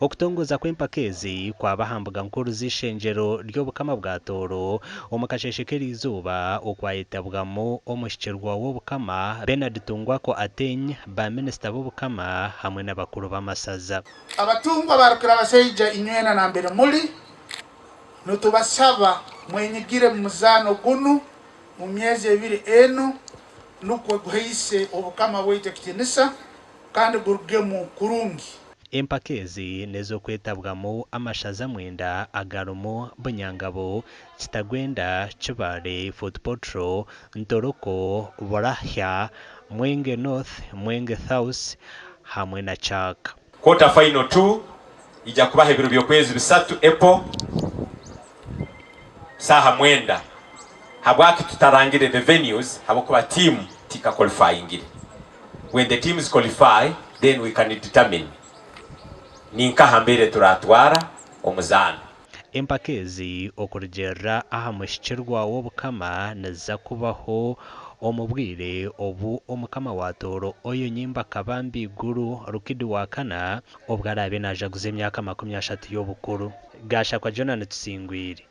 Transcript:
Okutongoza kw'empaka ezi kwaba aha mbuga nkuru z'eishengyero ry'Obukama bwa Tooro omu kasheeshe k'eriizooba okwayetabwamu omushikirwa w'Obukama Bernard Tungwako Ateny, ba minisita b'Obukama hamwe n'abakuru b'amashaza. Abatungwa ba Rukirabasaija inywena nambere muli, nitubasaba mwenyigire mu muzaano gunu mu myezi ebiri enu nukwo guhaise Obukama bwaitu ekitinisa kandi gurugemu kurungi. Empaka ezi n'ez'okwetabwamu amashaza mwenda agarimu Bunyangabo, Kitagwenda, Kibaale, Fort Portal, Ntoroko, Burahya, Mwenge North, Mwenge South hamwe na Kyaka. Quarter final 2 ija kubaho ebiro by'okwezi bisatu April saaha mwenda. Habwaki tutarangire the venues habwokuba team tika qualifyingire. When the teams qualify then we can determine ninkaha mbere turatwara omuzaano. Empaka ezi okurugiirira aha muhikirwa w'Obukama niziza kubaho omu bwire obu Omukama wa Tooro Oyo Nyimba Kabambi Iguru Rukidi wa kana obwo araabe naajaguza emyaka 30 y'obukuru. Gashakwa Jonah Tusingwire.